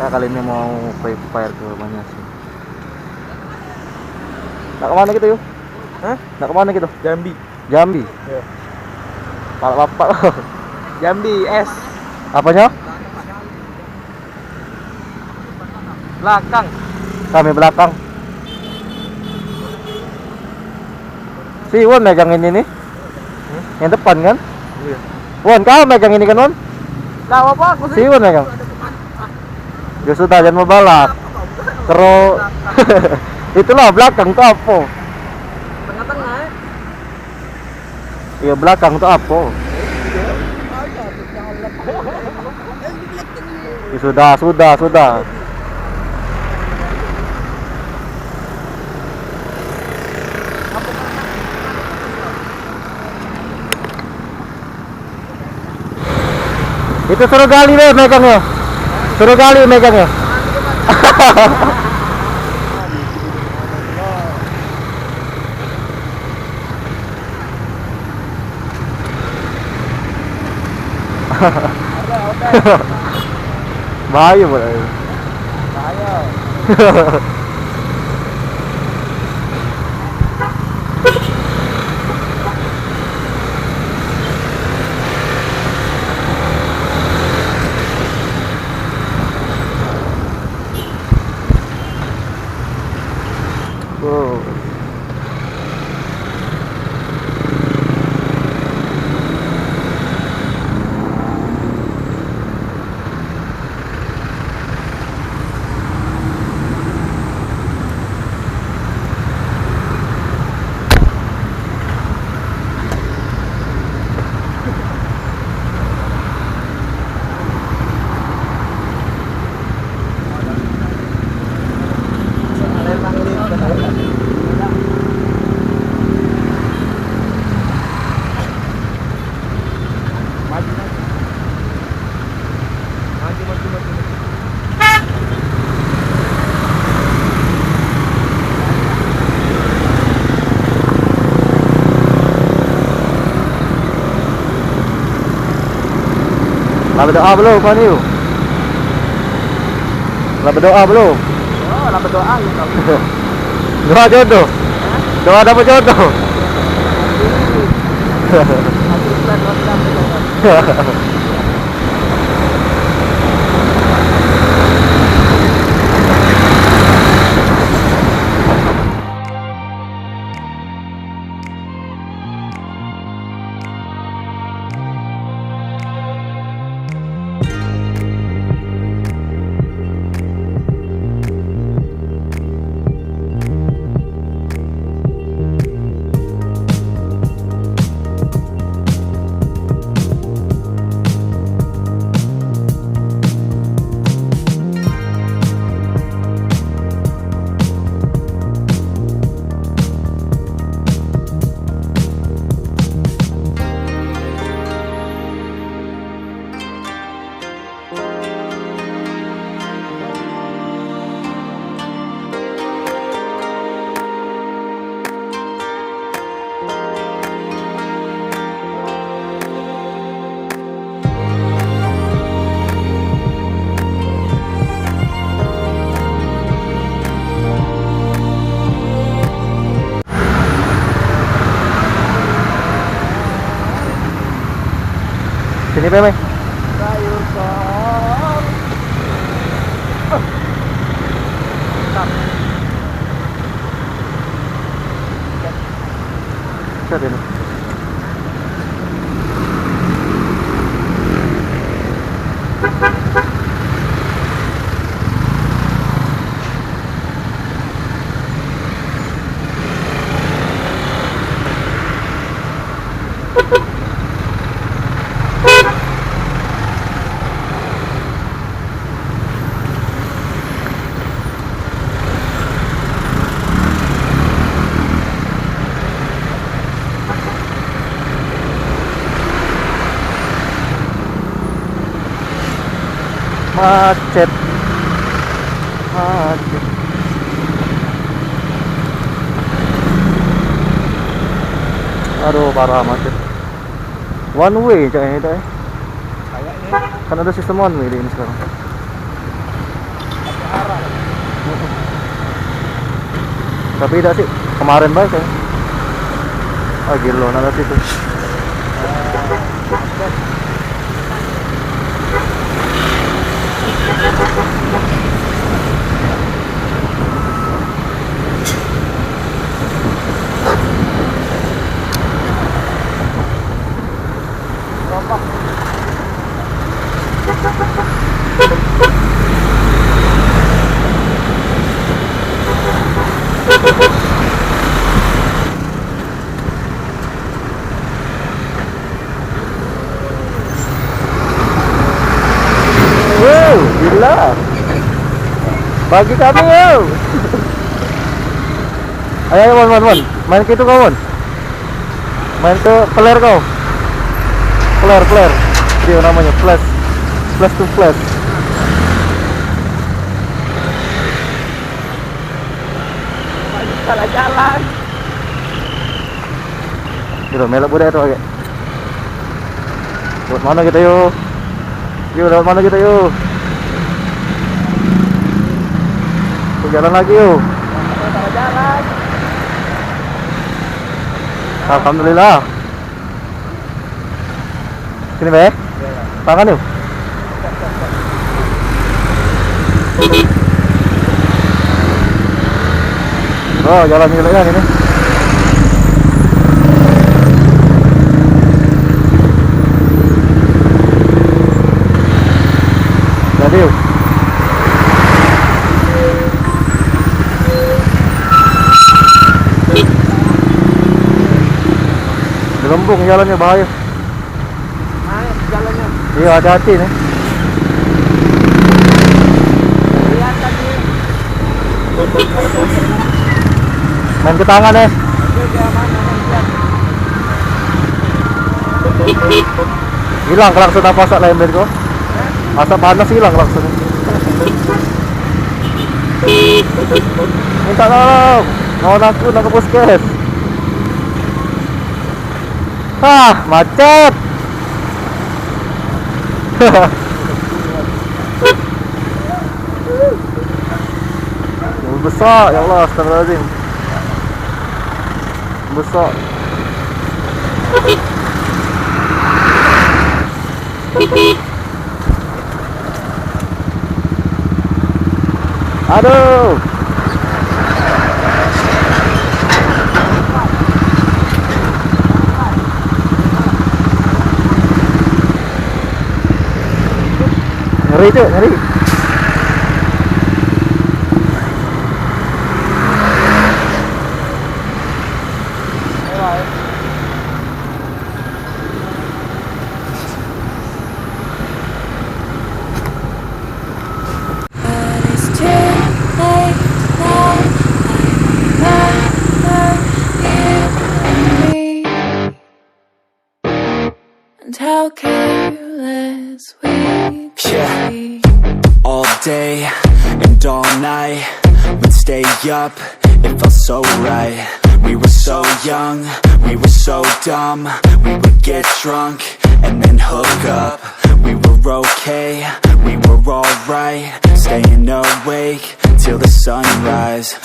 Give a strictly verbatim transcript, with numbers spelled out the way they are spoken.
Kali ini mau Free Fire ke Banjarmasin. Nak kemana kita, yuk? Hah? Nak kemana kita? Jambi. Jambi. Ya. Palak bapak. Jambi es. Apanya? Belakang. Kami belakang. Si Iwan megang ini nih. Yang depan kan? Iya. Wan, kau megang ini kan, Wan? Lah, apa aku sih? Si Wan megang. Ya sudah, jangan mau balap. Kero. Itulah belakang tuh apa? Tengah-tengah, eh. Iya, belakang tuh apa? Ya sudah, sudah, sudah. Itu suruh Gali deh megangnya. Suruh Gali megangnya. Bahaya pula. Bahaya. Oh. Maju, maju. Maju, maju, maju, maju. Lah bedoa belum, Fani? Lah bedoa belum? Oh, lah bedoa ya, kau. Doa jodoh. Doa dapat jodoh. Sini, Pe, Meh. Sayur kol. Mantap. Set ini. Macet. Macet. Aduh, parah macet. One way caknya itu, eh. Kayaknya. Kan ada sistem one way di ini sekarang. Tapi dak sih, kemarin bae sih. Ah, gilo, nah, situ. Wow, gila. Bagi kami, yo. Ayo, ayo, Mon, Mon, Mon. Main ke itu kau, Mon. Main ke player kau. Player, player. Dia namanya Flash. Flash to Flash. Salah jalan. Gitu, melok budak itu lagi. Lewat mana kita, yo? Yo, lewat mana kita, yo? Ke jalan lagi, yo. Alhamdulillah. Sini, Be. Tangan, yo. Oh, jalan jelek kan ini. Jadi, gelembung jalannya, bahaya. Naik jalannya. Iya, hati-hati nih. Lihat tadi. Main ke tangan, eh. Oke, oke, aman, aman, siap. Hilang klakson apa sak lembet kok. Masa panas hilang klakson. Minta tolong. Kawan aku nak ke puskes. Ah, macet. Besak, ya Allah, astagfirullahaladzim. Besak. Aduh. Ngeri, Cuk, ngeri. But it's too late now. I remember you and me. And how careless we could Yeah. be. All day and all night, we'd stay up, it felt so right. We were so young, we were so dumb. We would get drunk and then hook up. We were okay, we were alright. Staying awake till the sunrise.